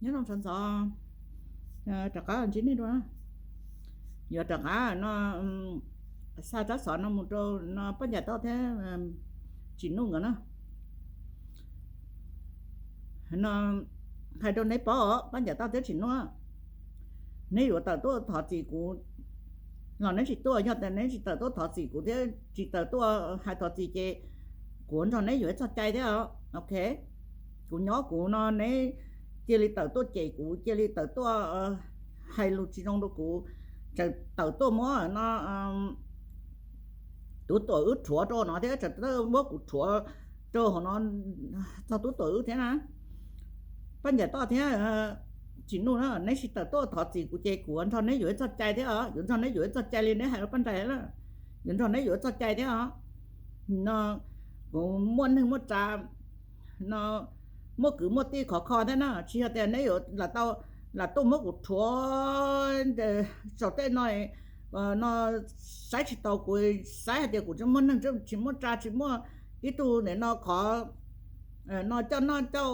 Nyob zoo sawv ntxov, rov qab ntsib nej dua. Yuav rov qab no xa tsab xov no mus rau no Paj Ncas Toj thiab Tsim Nuj nkawd na. No hais rau neb paub os, Paj Ncas Toj thiab Tsim Nuj, neb yuav tawm tuaj thov txim kuv los neb tsis tuaj, yog tias neb tsis tawm tuaj thov txim kuv thiab tsis tawm tuaj hais thov txim ces kuv nrog neb yuav ib txoj cai thiab os. Ok, kuv nyob kuv no neb cia li tawm tuaj cem kuv, cia li tawm tuaj hais lus tsis zoo rau kuv, tseem tawm tuaj muab no tus tuam wb rhuav rau no thiab tseem muab kuv rhuav rau hauv no txog tub tuam wb thiab na. Paj Ncas Toj thiab Tsim Nuj na, neb tsis tawm tuaj thov txim kuv ces kuv yuav nrog neb yuav ib txoj cai thiab os, yuav nrog neb yuav ib txoj cai li neb hais rau Paj Nrais na, yuav nrog neb yuav ib txoj cai thiab os. No kuv muaj neeg muaj tsav no, muaj kwv muaj tij khov kho thiab na, tsis yog tias neb yuav lam tau lam tuaj muab kuv rhuav saum tej no, no saib tsis taus kuv, saib hais tias kuv tsis muaj neeg tsis muaj tsav tsis muaj ib tug nim no qhov no coj noj coj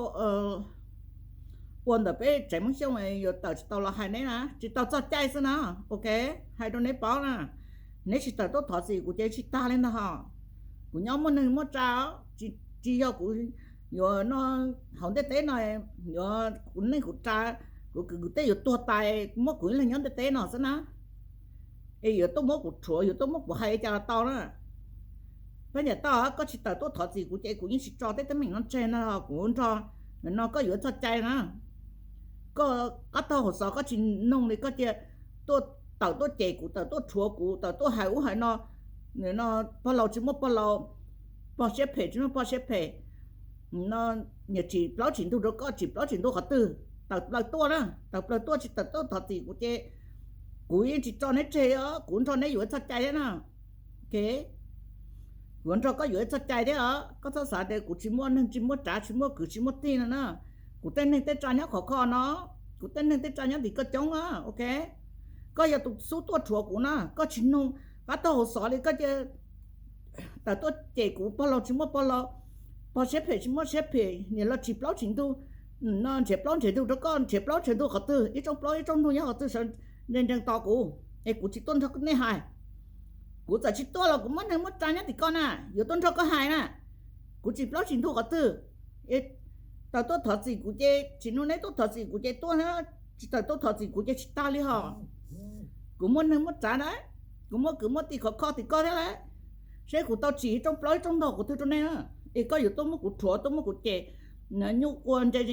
ua ntawm peb tsev Hmoob Xyooj yuav tawm tsis tau los hais neb na, tsis tau txoj cai xwb na. Ok, hais rau neb paub na, neb tsis tawm tuaj thov txim kuv ces tsis tag li ntag hos. Kuv nyob muaj neeg muaj tsav, tsis yog kuv yuav no hauv ntiaj teb no yuav kuv neeg kuv tsav, kuv kwv kuv tij yuav tuag tas muab kuv ib leeg nyob ntiaj teb no xwb na. Es yuav tuaj muab kuv rhuav, yuav tuaj muab kuv hais li cas los tau na. Paj Ncas Toj, koj tsis tawm tuaj thov txim kuv ces kuv yeej tsis tso tej teeb meem no tseg ntag hos, kuv nrog no koj yuav txoj cai na. Koj qab taug hauv xov koj tsis noog li koj cia tuaj tawm tuaj cem kuv, tawm tuaj rhuav kuv, tawm tuaj hais ub hais no, no pog laus tsis muaj pog laus, pog siab phem tsis muaj pog siab phem, no niam tsim plaub tsim ntug rau koj, tsim plaub tsim ntug qhov twg? Tawm plaws tuaj na, tawm plaws tuaj, tsis tawm tuaj thov txim kuv ces kuv yeej tsis tso neb tseg os, kuv nrog neb yuav ib txoj cai thiab na. Ok, kuv nrog koj yuav ib txoj cai thiab os, koj txhob xav tias kuv tsis muaj neeg tsis muaj tsav tsis muaj kwv tsis muaj tij no na. Kuv tej neeg tej tsav nyob khov kho no, kuv tej neeg tej tsav nyob tim koj coob na. Ok, koj yog tus xub tuaj rhuav kuv na, koj tsis noog qab taug hauv xov li koj cia tawm tuaj cem kuv, pog laus tsis muaj pog laus, pog siab phem tsis muaj siab phem, niam laus tsim plaub tsim ntug, no nrhiav plaub nrhiav ntug rau koj, nrhiav plaub nrhiav ntug qhov twg? Ib rooj plaub ib rooj ntug nyob qhov twg sawv nrees nrees tos kuv es kuv tsis tuaj nrog nej hais. Kuv txawm tsis tuaj los kuv muaj neeg muaj tsav nyob tim koj na, yuav tuaj nrog koj hais na. Kuv tsim plaub tsim ntug qhov twg? Tawm tuaj thov txim kuv ces tsis nug, neb tuaj thov txim kuv ces tuaj, tsis tawm tuaj thov txim kuv ces tsis tag li hos. Kuv muaj neeg muaj tsav na, kuv muaj kwv muaj tij khov kho tim koj thiab lauj. Seb kuv tau tsim ib rooj plaub ib rooj ntug qhov twg rau nej na, es koj yuav tuaj muab kuv rhuav, tuaj muab kuv cem, nyuj quas ntsej,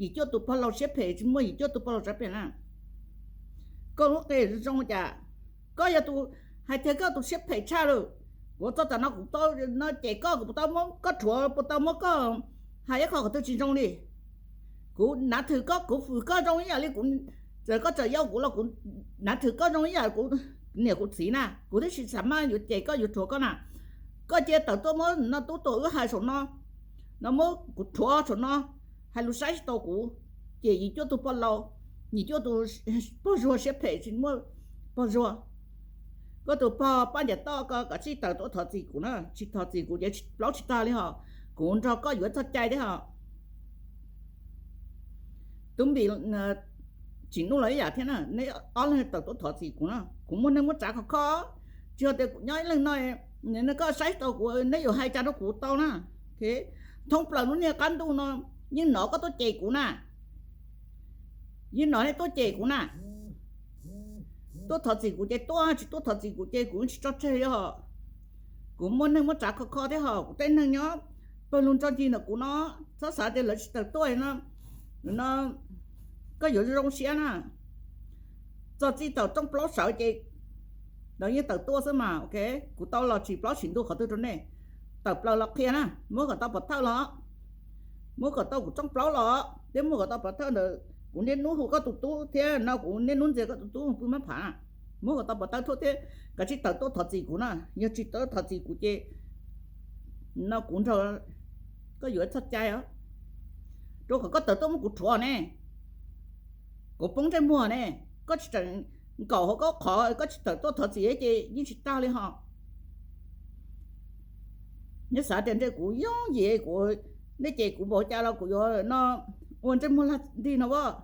yim cuaj tus pog laus siab phem tsis muaj yim cuaj tus pog laus siab phem na. Koj lub qe zoo cas? Koj yog tus hais tias koj tus siab phem tshaj lawm. Kuv txog tam no kuv tau no cem koj, kuv puas tau muab koj rhuav, puas tau muab koj hais ib qho qhov twg tsis zoo li? Kuv nav thwm koj, kuv fwm koj zoo ib yam li kuv, txawm koj tseem yau kuv los kuv nav thwm koj zoo ib yam kuv niam kuv txiv na, kuv twb tsis xav maj yuav cem koj yuav rhuav koj na. Koj cia tawm tuaj muab no tub tuam wb hais saum no, no muab kuv rhuav saum no, hais lus saib tsis taus kuv, cem yim cuaj tus pog laus, yim cuaj tus pog zuag siab phem tsis muaj pog zuag. Koj tus pog Paj Ncav Toj ko, koj tsis tawm tuaj thov txim kuv na, tsis thov txim kuv ces plaub tsis tag li hos. Kuv nrog koj yuav txog cai thiab hos. Tub Npis, Tsim Nuj los ib yam thiab na, neb ob leeg tawm tuaj thov txim kuv na, kuv muaj neeg muaj tsav khov kho, tsis yog tias kuv nyob ib leeg no, koj saib tau kuv, neb yuav hais cas rau kuv tau na. Thoob plaws lub niag qab ntuj no yeej hnov koj tuaj cem kuv na, yeej hnov nej tuaj cem kuv na. Tuaj thov txim kuv ces tuaj, tsis tuaj thov txim kuv ces kuv tsis tso tseg li hos. Kuv muaj neeg muaj tsav khov kho thiab hos, kuv tej neeg nyob pawg lug tso ncig ntawm kuv no, txhob xav tias lawv tsis tawm tuaj no. No koj yuav zoo siab na. Txog txij thaum rooj plaub sawv ces lawv yeej tawm tuaj xwb mas. Ok, kuv tau los tsim plaub tsim ntug qhov twg rau nej? Tawm plaws los qhia na, muab kom tau pov thawj los, muab kom tau kuv rooj plaub los, thiab muab kom tau pov thawj ntawm kuv niaj hnub hu koj tus tub thiab no kuv niaj hnub ntxias koj tus tub pw mab phav na. Muab kom tau pov thawj thuam thiab koj tsis tawm tuaj thov txim kuv na. Yog tsis tawm tuaj thov txim kuv ces no kuv nrog koj yuav txog cai os, rau qhov koj tawm tuaj muab kuv rhuav ne, kuv poob ntsej muag ne. Koj tsis tseem nkaum hauv koj qhov, koj tsis tawm tuaj thov txim ces yeej tsis tag li hos. Neb xav tias ntshe kuv yooj yim, kuv, nej cem kuv npaum cas los kuv yuav no Ua ntsej muag lag nrig no as.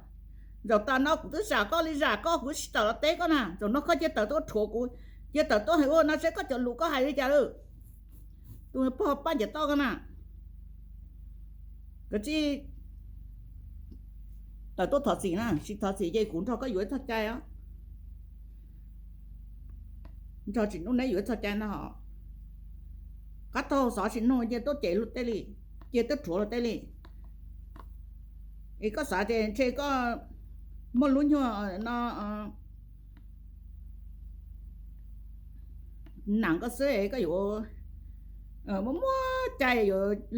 Zaum tas no kuv twb zam koj li zam koj, kuv tsis tawm los teb koj na. Zaum no koj cia tawm tuaj rhuav kuv, cia tawm tuaj hais ua no seb koj cov lus koj hais li cas lawm. Tus pog Paj Ncav Toj ko na, koj tsis tawm tuaj thov txim na, tsis thov txim ces kuv nrog koj yuav ib txoj cai os. Nrog Tsim Nuj neb yuav ib txoj cai ntag hos. Qab taug xov Tsim Nuj cia tuaj cem luag tej li, cia tuaj rhuav luag tej li. Es koj xav tias ntshe koj muaj lub nyuag no nam koj xwb es koj yuav muaj muaj cai,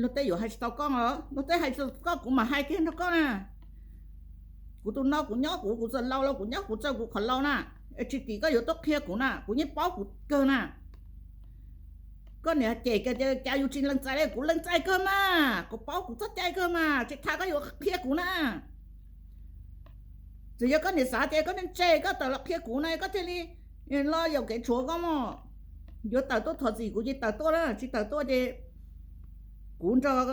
luag tej yuav hais tsis tau koj os. Luag tej hais tsis tau koj kuv mam hais kiag nrog koj na. Kuv tus no kuv nyob kuv, kuv txawm laus los kuv nyob kuv txawj kuv qhov laus na. Tsis tim koj yuav tuaj qhia kuv na, kuv yeej paub kuv kawg na. Koj niam cem tias cas yus tsis lees txais li, kuv lees txais kawg mas, kuv paub kuv txoj cai kawg mas, tsis tas koj yuav qhia kuv na. Txawm yog koj niam xav tias koj ntse, koj tawm los qhia kuv na, koj thiaj li los yaum kev tshuav koj mog. Yuav tawm tuaj thov txim kuv ces tawm tuaj na, tsis tawm tuaj ces kuv nrog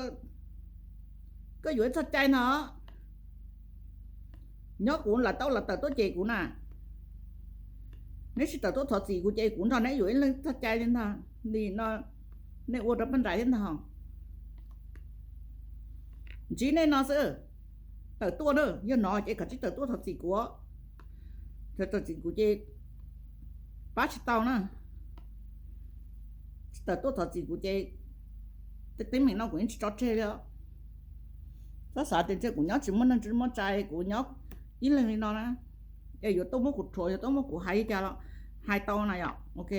koj yuav ib txoj cai ntag. Nyob kuv lam tau los tawm tuaj cem kuv na. Neb tsis tawm tuaj thov txim kuv ces kuv nrog neb yuav ib leeg txoj cai li ntag. Li no nej ua rau paj nraiv thiab ntag hos. Ntsib nej no xwb, tawm tuaj na, yog no ces koj tsis tawm tuaj thov txim kuv. Thov txim kuv ces pab tsis tau na. Tsis tawm tuaj thov txim kuv ces tej teeb meem no kuv yeej tsis tso tseg li os. Txhob xav tias ntshe kuv nyob tsis muaj neeg tsis muaj tsa, kuv nyob ib leeg li no na, es yuav tuaj muab kuv rhuav, yuav tuaj muab kuv hais li cas los hais tau na yom, ok.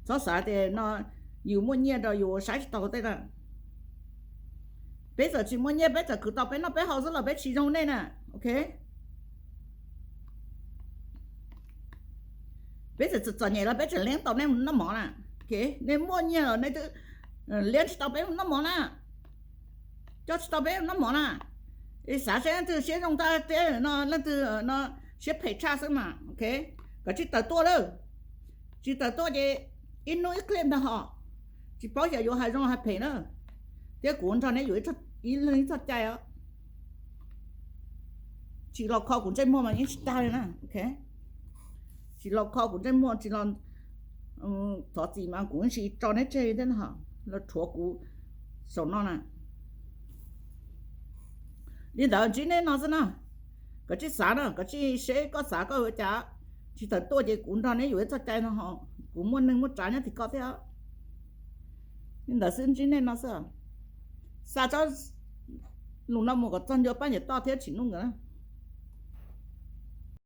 Txhob xav tias no yus muaj nyiaj rau yus ua saib tsis taus tej na. Peb txawm tsis muaj nyiaj peb txawm khwv tau peb noj peb haus xwb los peb tsis zoo nej na, ok. Peb txawm txom nyem los peb tseem liab tau nej mus noj mov na. Nej muaj nyiaj los nej twb liab tsis tau peb mus noj mov na, coj tsis tau peb mus noj mov na. Xav seb leej twg siab zoo tag thiab no, leej twg no siab phem tshaj xwb mas, ok. Koj tsis tawm tuaj lawm, tsis tawm tuaj ces ib hnub ib qhia ntag hos. Tsis paub xyov yuav hais zoo hais phem na, thiab kuv nrog neb yuav ib leeg ib txoj cai os. Tsis los kho kuv ntsej muag mas yeej tsis tag li na, ok. Tsis los kho kuv ntsej muag, tsis los thov txim mas kuv yeej tsis tso neb tseg li thiab no, los rhuav kuv saum no na. Li ntawd ntsib nej no xwb na. Koj tsis xav no, koj tsis seb koj xav koj ua cas, tsis tawm tuaj ces kuv nrog neb yuav ib txoj cai no hos, kuv muaj neeg muaj tsav nyob tim koj thiab. Li ntawd xwb ntsib nej no xwb. Xa tsob lus no mus kom txog ncua Paj Ncav Toj thiab Tsim Nuj nkawd.